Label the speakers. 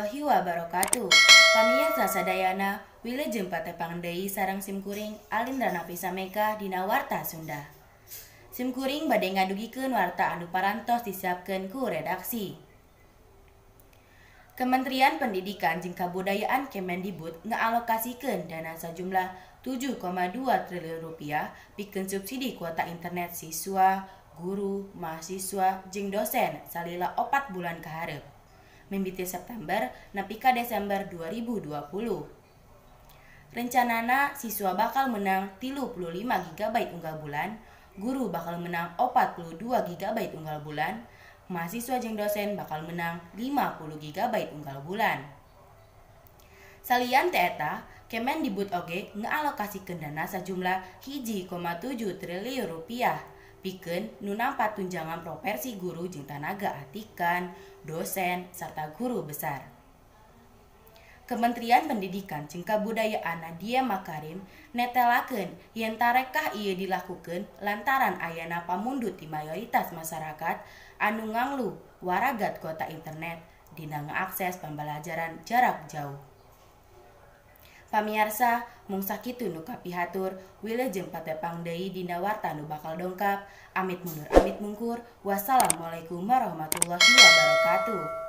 Speaker 1: Warahmatullahi wabarakatuh. Pamiarsa sadayana, wilujeng patepang deui sareng simkuring Alindra Nafisa Meka dina Warta Sunda. Simkuring bade ngadugikeun warta anu parantos disiapkeun ku redaksi. Kementerian Pendidikan jeung Kabudayaan Kemendikbud ngaalokasikeun dana sajumlah 7,2 triliun rupiah pikeun subsidi kuota internet siswa, guru, mahasiswa, jeung dosen salila 4 bulan kaharep, mimiti September nepi ka Desember 2020. Rencanana siswa bakal menang 35 GB unggal bulan, guru bakal menang 42 GB unggal bulan, mahasiswa jeung dosen bakal menang 50 GB unggal bulan. Salian ti eta, Kemendikbud oge ngaalokasikeun dana sajumlah 1,7 triliun rupiah pikeun nu nampa tunjangan profesi guru jeung tanaga atikan, dosen, serta guru besar. Kementerian Pendidikan jeung Kabudayaan Nadiem Makarim netelakeun yen tarekah ieu dilakukeun lantaran ayana pamundut ti mayoritas masyarakat anu nganglu waragat kuota internet dina ngaakses pembelajaran jarak jauh. Pamiarsa, mung sakitu nu kapihatur, wilujeng patepang deui dina warta nu bakal dongkap. Amit mundur, amit mungkur. Wassalamualaikum warahmatullahi wabarakatuh.